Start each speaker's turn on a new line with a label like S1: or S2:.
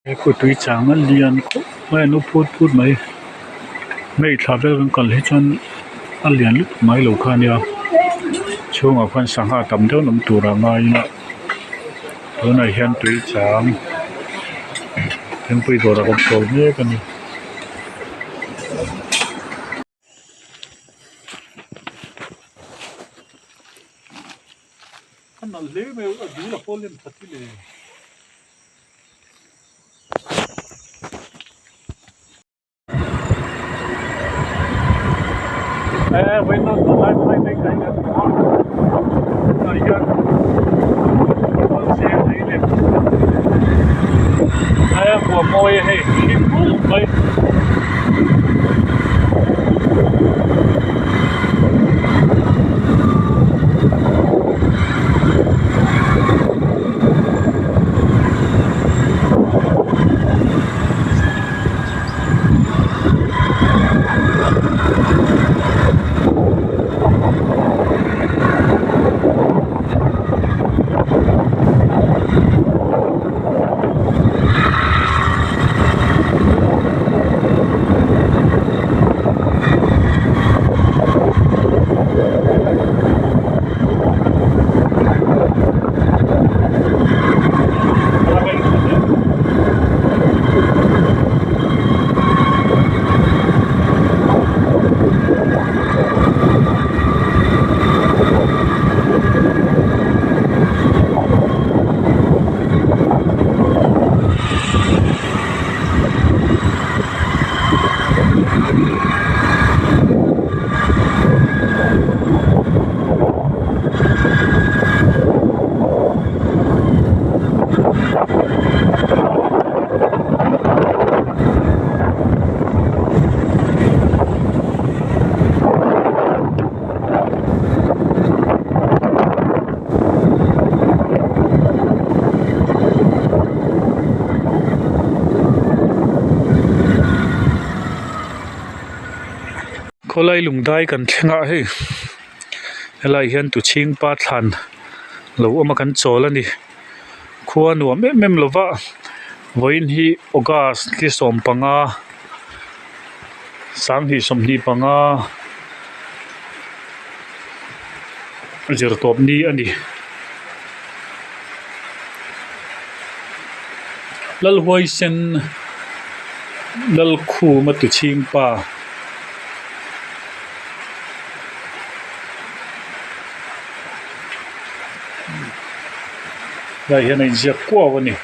S1: He khaw tui chang a lian khawp mai a no phut phut mai hei thla vel kan kal hi chuan a lian lutuk mai lo kha ania chhungah khuan sangha tam deuh an awm turah ngaiin a tunah hian tui chang thingpui dawrah kan chawl mek a ni. A nalh hle mai a dul a pawl lem that hi le. Khawlai lungdai kan thleng a hei helai hian tuchhing pa thlan lo awm a kan chawl a ni khua nuam em em lova vawiin hi august ni sawmpanga sanghnih 25 zirtawp ni a ni. Lalhuaisen Lalkhuma tuchhing pa. Helai hian a inziak kuau a ni.